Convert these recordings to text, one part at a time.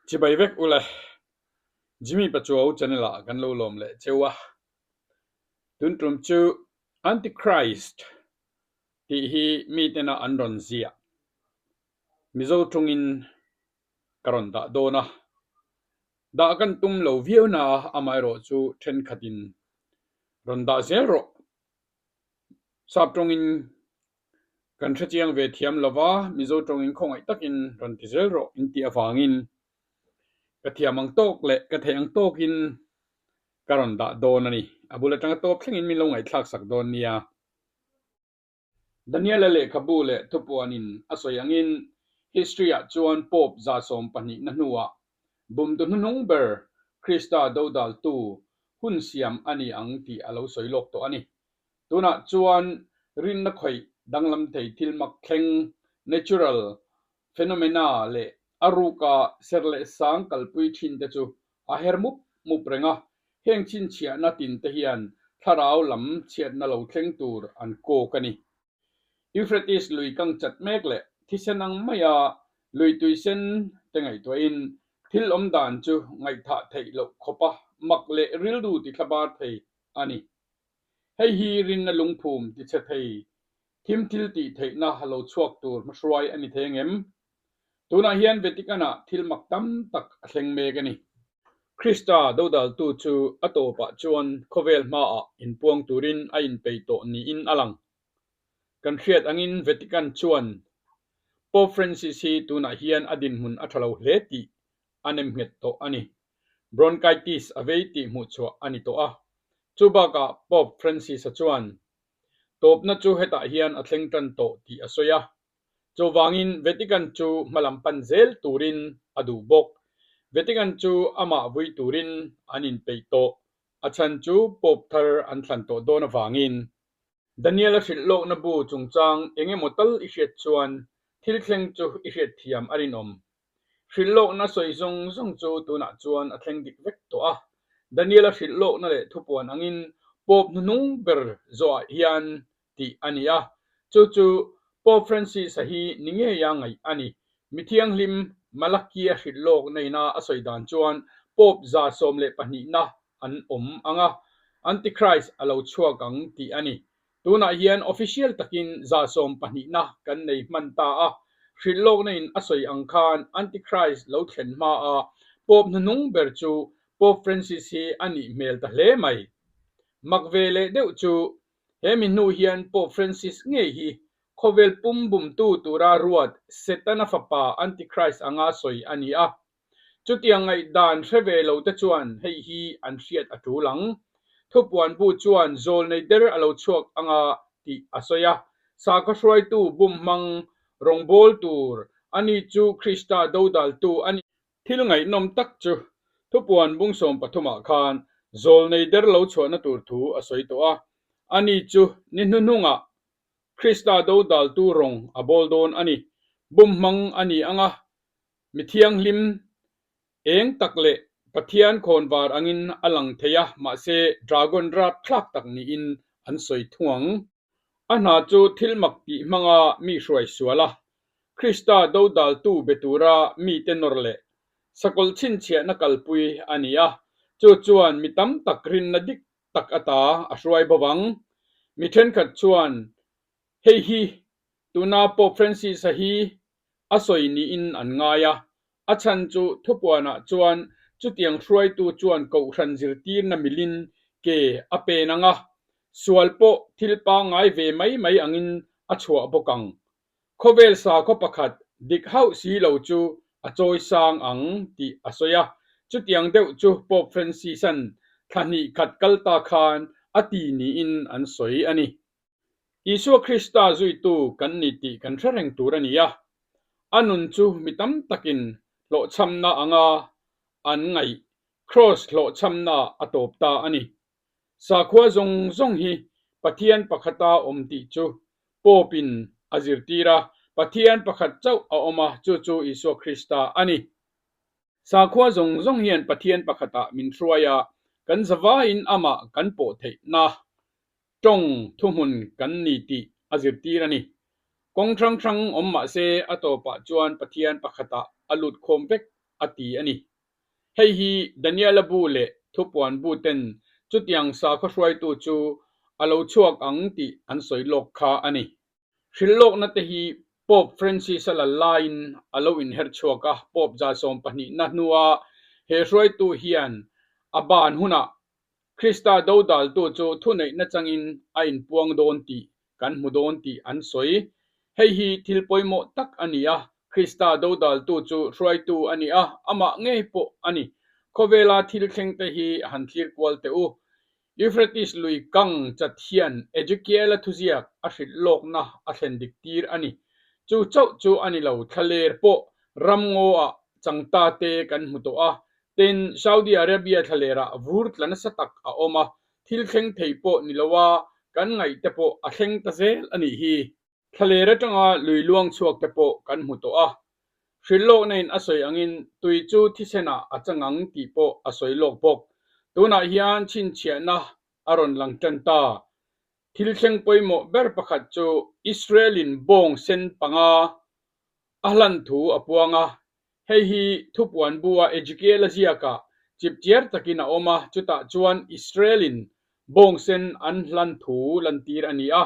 Chibai vek ule. Jimmy Pachuau channel ah kan lo lawm leh cheu a. Tun tum chu Antichrist tih hi mi tena an rawn ziah Mizo tungin ka rawn dah dawn a. Dah kan tum lo viau na a, amaherawh chu thenkhatin rawn dah zel rawh. Sap tawngin kan hrechiang ve thiam lova, Mizo tawngin khawngaih takin rawn ti zel rawh in tih avangin ka thiam ang tawk leh ka theih ang tawkin ka rawn dah dawn a ni. A bul atanga tawp thlengin min lo ngaihthlak sak dawn nia. Daniela lehkhabu leh thupuanin a sawi angin history-ah chuan Pope 12 na hnuah bumtu hnuhnung ber Krista dodaltu hun siam a ni ang tih a lo sawi lawk tawh a ni. Tunah chuan rinna khawih danglam thei thil mak thleng, natural phenomena, leh a ruka ser leh sang kalpui thin te chu a her mup mup reng a, heng chhinchhiahna tin te hian thlarau lam chhiatna lo thleng tur an kawk a ni. Euphrates lui kang chat mek leh thisen ang maia lui tui sen te ngaihtuahin thil awm dan chu ngaihthah theih loh khawpa mak leh rilru tithlabar thei a ni. Hei hi rinna lungphum tichhe thei thim thil tih theihna lo chhuak tur hmahruai a ni thei angem? Tunah hian Vatican-ah thil mak tam tak a thleng mek a ni. Krista dodaltu chu a tawpah chuan khawvel hmaah inpuang turin a inpei tawh niin a lang. Kan hriat angin Vatican chuan Pope Francis hi tunah hian a dinhmun a tha lo hle tih a nem nghet tawh a ni. Bronchitis a vei tih hmuhchhuah a ni tawh a. Chu bakah Pope Francis-a chuan tawpna chu hetah hian a thleng tan tawh tih a sawi a. Chuvangin Vatican chu hmalam pan zel turin a duh bawk. Vatican chu amah vui turin an inpeih tawh. A chhan chu Pope thar an thlan tawh dawn avangin. Daniel-a hrilh lawkna bu chungchang eng emaw tal i hriat chuan thil thleng chu i hriat thiam a rinawm. Hrilh lawkna sawi zawng zawng chu tunah chuan a thleng dik vek tawh a. Daniel-a hrilh lawkna leh thupuan angin Pope hnuhnung ber zawhah hian tih a ni a, chu chu Pope Francis-a hi ni ngeia ngaih a ni. Mi thianghlim Malakia hrilh lawkna ina a sawi dan chuan Pope 12na an awm ang a, Antichrist a lo chhuak ang tih a ni. Tunah hian official takin 12na kan nei hman ta a, hrilh lawkna in a sawi ang khan Antichrist lo thlen hma a Pope hnuhnung ber chu Pope Francis hi a nih hmel ta hle mai. Mak ve leh deuh chu He mi hnu hian Pope Francis ngei hi khawvel pum bumtu tura ruat Setana fapa Antichrist anga sawi a ni a. Chutiang ngaihdan hre ve lo te chuan hei hi an hriat a tul ang. Thupuan bu chuan zawlnei der a lo chhuak anga tih a sawi a. Sakhaw hruaitu bum hmang rawngbâwl tur a ni chu Krista dodaltu a ni. Thil ngaihnawm tak chu thupuan bung 13ah khan zawlnei der lo chhuahna tur thu a sawi tawh a, ani chu ni hnuhnungah Krista dodaltu rawng a bawl dawn a ni. Bum hmang a ni ang a, mi thianghlim eng tak leh Pathian khawnvar angin a lang thei a, mahse dragon rapthlak tak niin an sawi thung ang. A hna chu thil mak tih hmanga mi hruai sual a, Krista dodaltu be tura mite nawr leh sakawlh chhinchhiahna kalpui a ni a, chu chuan mi tam tak rinna dik tak ata a hruai bo vang. Mi thenkhat chuan hei hi tuna Pope Francis-a hi a sawi niin an ngai a, a chhan chu thupuanah chuan chutiang hruaitu chuan kohhran zirtirna milin ke a pen ang a, sual pawh thil pangngai ve mai mai angin a chhuah bawk ang. Khawvel sakhaw pakhat dik hauh si lo chu a chawi sang ang tih a sawi a, chutiang deuh chu Pope Francis-a'n thla hnih khat kal ta khan a ti niin an sawi a ni. Isua Krista zuitu kan ni tih kan hre reng tur a ni a, a nun chu mi tam takin hlawhchhamna anga an ngaih Kraws hlawhchhamna a tawp ta a ni. Sakhua zawng zawng hi Pathian pakhata awm tih chu Pope-in a zirtir a, Pathian pakhat chauh a awm a, chu chu Isua Krista a ni. Sakhua zawng zawng hian Pathian pakhatah min hruai a, kan zavaiin amah kan pawh theihna tawng thuhmun kan ni tih a zirtir a ni. Kawng hrang hrang awm mah se a tawpah chuan Pathian pakhatah a lut khawm vek. a ti a ni. Hei hi Daniela bu leh Thupuan bu ten chutiang sakhaw hruaitu chu a lo chhuak ang tih an sawi lawk kha a ni. Hrilh lawkna te hi Pope Francis-a lal laiin a lo inherh chhuak a, Pope 12 na hnua he hruaitu hian a ban hunah Krista dodaltu chu thuneihna changin a inpuang dawn tih kan hmu dawn tih an sawi. Hei hi thil pawimawh tak a ni a, Krista dodaltu chu hruaitu a ni a, amah ngei pawh a ni. Khawvela thil thlengte hi han thlir kual teh u. Euphrates lui kang chat hian Ezekiela thuziak a hrilh lawkna a thlen dik tir a ni. Chu chauh chu a ni lo, thlaler pawh ramngaw ah changta te kan hmu tawh a, tin Saudi Arabia thlaler ah vur tla nasa tak a awm a, thil thleng thei pawh ni lo a kan ngaih te pawh a thleng ta zel a nih hi. Thlaler atanga lui luang chhuak te pawh kan hmu tawh a, hrilh lawkna in a sawi angin tui chu thisen ah a chang ang tih pawh a sawi lawk bawk. Tunah hian chhinchhiahna a rawn lang tan ta. Thil thleng pawimawh ber pakhat chu Israel in bawng sen panga a hlan thu a puang a, Hei hi thupuan bua Ezekiel-a ziakah chipchiar takin a awm a, chutah chuan Israel-in bawngsen an hlan thu lantir a ni a.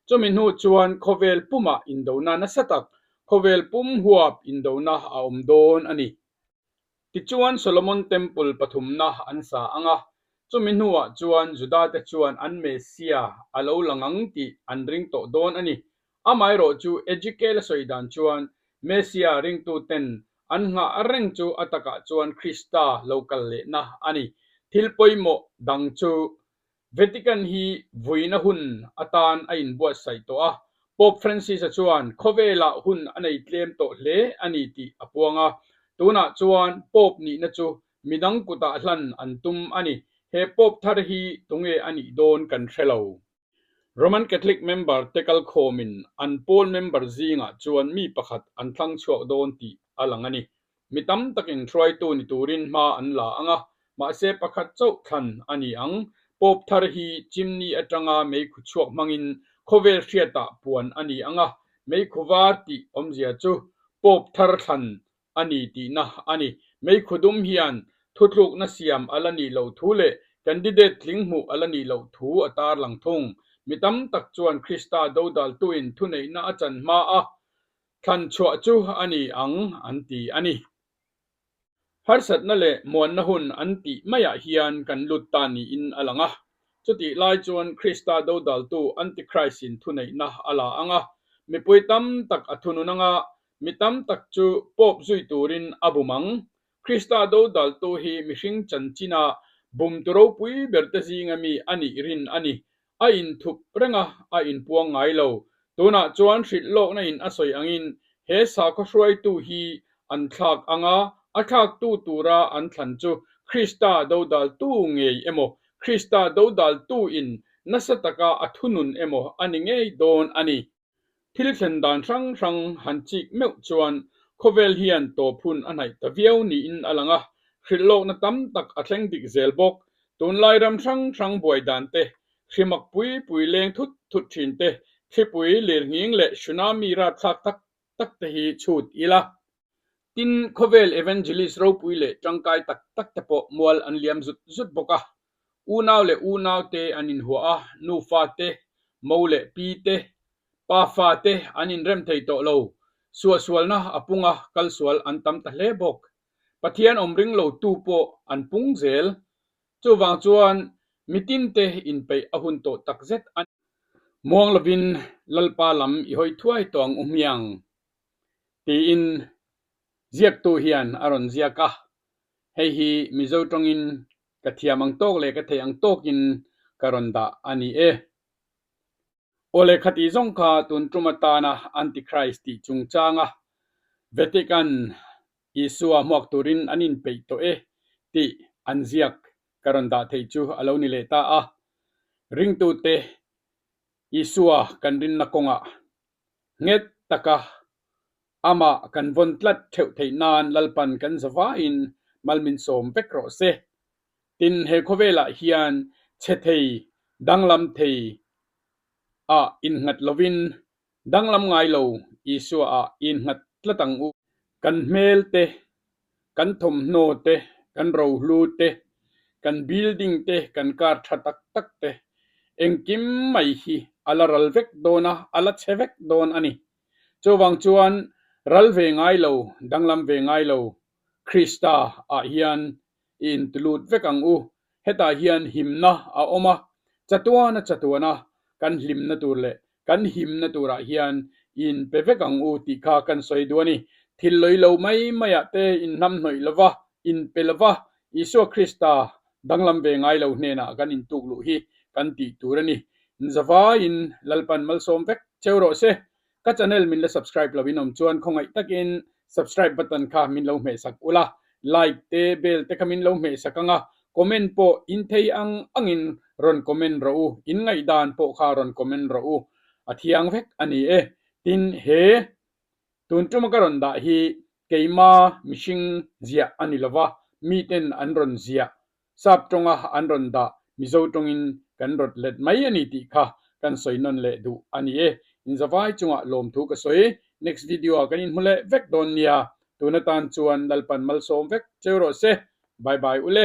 Chumi hnu chuan khawvel pumah indona nasa tak, khawvel pum huap indona a awm dawn a ni. Tichuan Solomon Temple pathumna an sa ang a, chumi hnuah chuan Judate chuan an Messiah a lo lang ang tih an ring tawh dawn a ni. Amaherawh chu Ezekiel a sawi dan chuan Messiah ringtuten an nghah reng chu a takah chuan Krista lo kal lehna a ni. Thil pawimawh dang chu Vatican hi vuina hun atan a inbuatsaih tawh a, Pope Francis-a chuan khawvelah hun a nei tlem tawh hle a ni tih a puang a, tunah chuan Pope nihna chu midang kutah hlan an tum a ni. He Pope thar hi tunge a nih dawn kan hre lo. Roman Catholic member te kalkhawmin an pawl member zingah chuan mi pakhat an thlang chhuak dawn tih a lang a ni. Mi tam takin hruaitu ni turin hma an la ang a, mahse pakhat chauh thlan a ni ang. Pope thar hi chimney atanga meikhu chhuak hmangin khawvel hriatah puan a ni ang a, meikhu var tih awmzia chu Pope thar thlan a ni tihna a ni. Meikhu dum hian thutlukna siam a la nih loh thu leh candidate tling hmuh a la nih loh thu a tarlang thung. Mi tam tak chuan Krista dodaltuin thuneihna a chan hma a thlan chhuah chu a ni ang an ti a ni. Harsatna leh muanna hun an tih maiah hian kan lut ta niin a lang a. Chutih lai chuan Krista dodaltu Antichrist-in thuneihna a la ang a, mipui tam tak a thunun ang a, Mi tam tak chu Pope zui turin a bum ang. Krista dodaltu hi mihring chanchina bumtu ropui berte zinga mi a nih rin a ni. A inthup reng a, a inpuang ngai lo. Tunah chuan hrilh lawkna in a sawi angin he sakhaw hruaitu hi an thlak ang a, a thlaktu tura an thlan chu Krista dodaltu ngei emaw, Krista dodaltu in nasa taka a thunun emaw a ni ngei dawn a ni. Thil thlen dan hrang hrang han chik meuh chuan khawvel hian tawp hun a hnaih ta viau niin a lang a, hrilhlawkna tam tak a thleng dik zel bawk. Tunlai ram hrang hrang buai dan te, hrimak pui pui leng thut thut thin te, thlipui, lirnghing leh tsunami rapthlak tak tak te hi chhut ila. Tin, khawvel evangelist ropui leh tangkai tak tak te pawh mual an liam zut zut bawk a. Unau leh unau te an inhuah a, nufa te, mo leh pi te, pa fa te an inrem thei tawh lo. Suahsualna a pung a, kalsual an tam ta hle bawk. Pathian awm ring lo tu pawh an pung zel. Chuvang chuan mitin te inpeih a hun tawh takzet a ni. Muang lovin Lalpa lam i hawi thuai tawh ang u hmiang tiin ziaktu hian a rawn ziak a. Hei hi Mizo tawngin ka thiam ang tawk leh ka theih ang tawkin ka rawn dah a ni e. Aw lehkha tih zawng kha tun tum atana Antichrist tih chungchanga Vatican Isua hmuak turin an inpeih tawh e tih an ziak ka rawn dah theih chu a lo ni leh ta a. Ringtute Isua kan rinna kawngah nghet taka amah kan vawn tlat theuh theih nan Lalpan kan zavaiin mal min sawm vek rawh se. Tin, he khawvelah hian chhe thei, danglam thei ah innghat lovin danglam ngai lo Isua ah i innghat tlat ang u. Kan hmel te. Kan thawmhnaw te, kan rohlu te, kan building te, kan car tha tak tak te, engkim mai hi a la ral vek dawn a, a la chhe vek dawn a ni. Chuvang chuan ral ve ngai lo, danglam ve ngai lo Krista ah hian i intulut vek ang u. Hetah hian himna a awm a, chatuana chatuana kan hlimna tur leh kan himna turah hian i inpe vek ang u tih kha kan sawi duh a ni. Thil lawih lo mai maiah te inhnamhnawih lova, inpe lova Isua Krista danglam ve ngai lo hnenah kan intuk luh hi kan tih tur a ni. Zavaiin Lalpan malsawm vek cheu rawh se. Ka channel min la subscribe lo in awm chuan khawngaih takin subscribe button kha min lo hmeh sak ula, like te bell te kha min lo hmeh sak anga comment pawh in thei ang angin rawn comment rawh u, in ngaihdan pawh kha rawn comment rawh u, a thiang vek a ni e. Tin he tun tuma ka rawn dah hi keima mihring ziah a ni lova, miten an rawn ziah Sap tawnga an rawn dah Mizo tawngin kan rawt let mai a ni tih kha kan sawi nawn leh duh a ni e. Inzavai chungah lawmthu ka sawi. Next video ah kan inhmu leh vek dawn nia. Tun atan chuan Lalpan malsawm vek cheu rawh se. Bye bye ule.